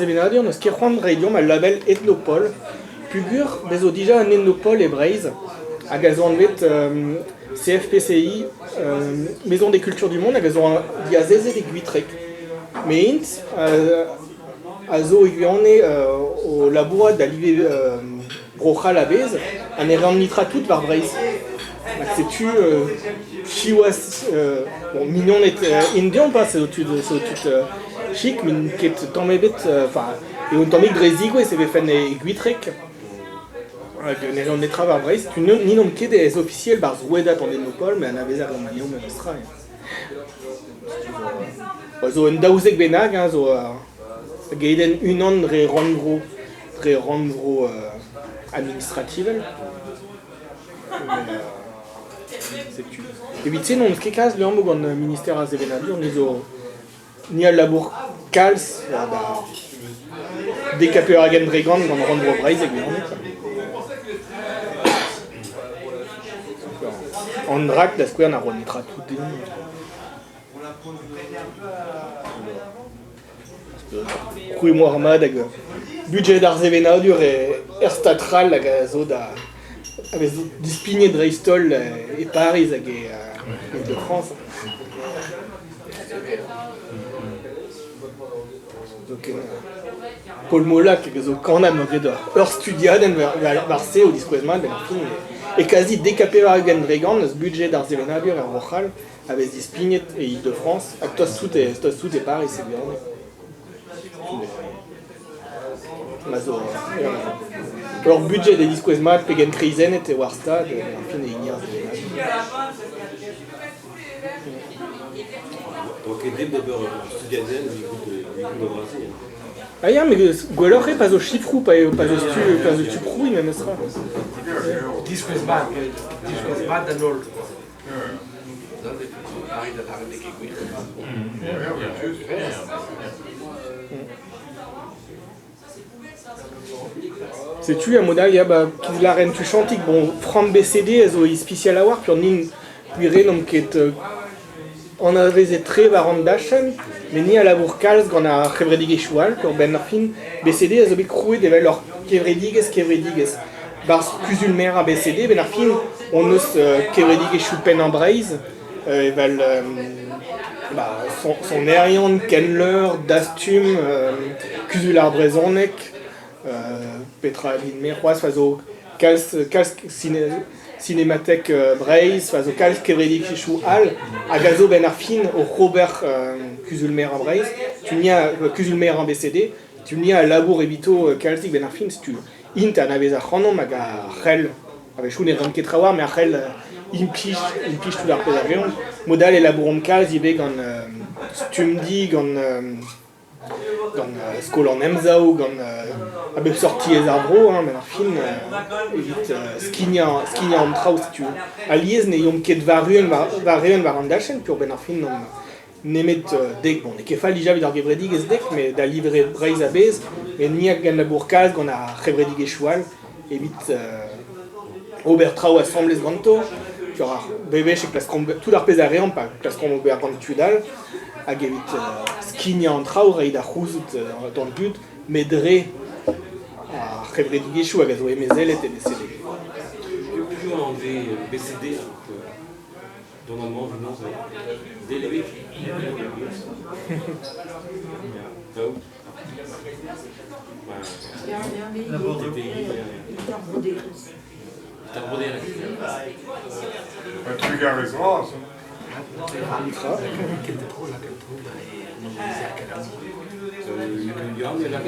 Sevenadur n'eus ket c'hoant reiñ deomp al label Etnopol peogwir bez zo dija un etnopol e Breizh hag a zo anvet CFPCI Maison des Cultures du Monde hag a zo diazezet e Gwitreg. Met int a zo e gwirionez o labourat da live Bro-C'hall a-bezh ha ne reont netra tout war Breizh. Rak setu siwazh bon mignoned int deomp hein, c'est tud chik met n'int ket tamm ebet enfin eo un tammig dre zigouezh e vefen e Gwitreg hag ne reont netra war Breizh. Tu ni n'omp ket ez ofisiel 'barzh rouedad an Etnopol met anavezer gant anezho memestra. Zo un 12 bennak hein, zo gedenn unan dre rannvro dre rannvro administrativel. Setu. Evit se n'on ket kalz liammoù gant minister ar sevenadur, ni zo ni a labour kalz da dekañ pevar-ugent dre gant gant Rannvro Breizh e gwirionez. An drak da skouer na ro netra tout din. C'hwi moarvat hag budjed ar sevenadur er Stad c'hall hag a zo da a vez dispignet dreist-holl e Pariz hag e Île-de-France. Zoken Paul Molac hag a zo kannad 'oa graet ur studiadenn war se o diskouez mat benn ar fin e kazi dek ha 80 dre gant eus budjed ar sevenadur er Vro-C'hall a vez dispignet e Île-de-France hag tost tout e Pariz e gwirionez. Ma zo ur budjed e diskouez mat pegen kreizennet eo ar stad ar fin e hini ar Oa ket dit d'ober ur studiadenn evit goût an dra-se. Ah ya, met gwelloc'h eo pa zo sifroù, pa zo stu, pa zo tu prouiñ memestra. Diskouez mat, diskouez mat d'an holl. Setu ar mod all ya ba lâren tuchantik bon framm BCD a zo ispisial a-walc'h peogwir gwir n'omp ket anavezet-tre war an dachenn met ni a labour kalz gant ar c'hevredigezhioù all peogwir ar fin BCD a zo bet krouet evel ur kevredigezh kevredigezh. 'Barzh kuzul-merañ BCD benn ar fin hon eus kevredigezhioù pennañ Breizh evel sonerion, Kenleur, Dastum, Kuzul ar Brezhoneg, petra din-me c'hoazh a zo kalz kalz Sinematek Breizh, a zo kalz kevredigezhioù all hag a zo benn ar fin oc'h ober kuzul-merañ Breizh. Tu nia kuzul-merañ BCD, tu nia a labour evito kalzik benn ar fin, setu int a anavez ac'hanomp hag a c'hell, a-wechoù ne reont ket trawalc'h, mais a c'hell implij, implij tout ar pezh a reont. Mod all e labouromp kalz ivez gant Stumdi, gant gant Skol an Emsav, gant a bep seurt tiez ar vro, hein, benn ar fin, evit skignañ, skignañ an traoù setu. Alies ne yeomp ket war-eeun war-eeun war an dachenn peogwir benn ar fin omp nemet dek, bon n'eo ket fall dija evit ar gevredigezh dek, met da livre Breizh a-bezh, met ni a genlabour kalz gant ar c'hevredigezhioù all evit ober traoù asambles ganto. Ar bewech e klaskomp tout ar pezh a reomp, pa klaskomp ober gant tud all, hag evit skignañ an traoù, reiñ da c'houzout d'an dud, met dre ar c'hevredigezhioù hag a zo emezelet e BCD. Piv an BCD Dont amañ penaos Delebet Daou. Un trugarez vras. Netra.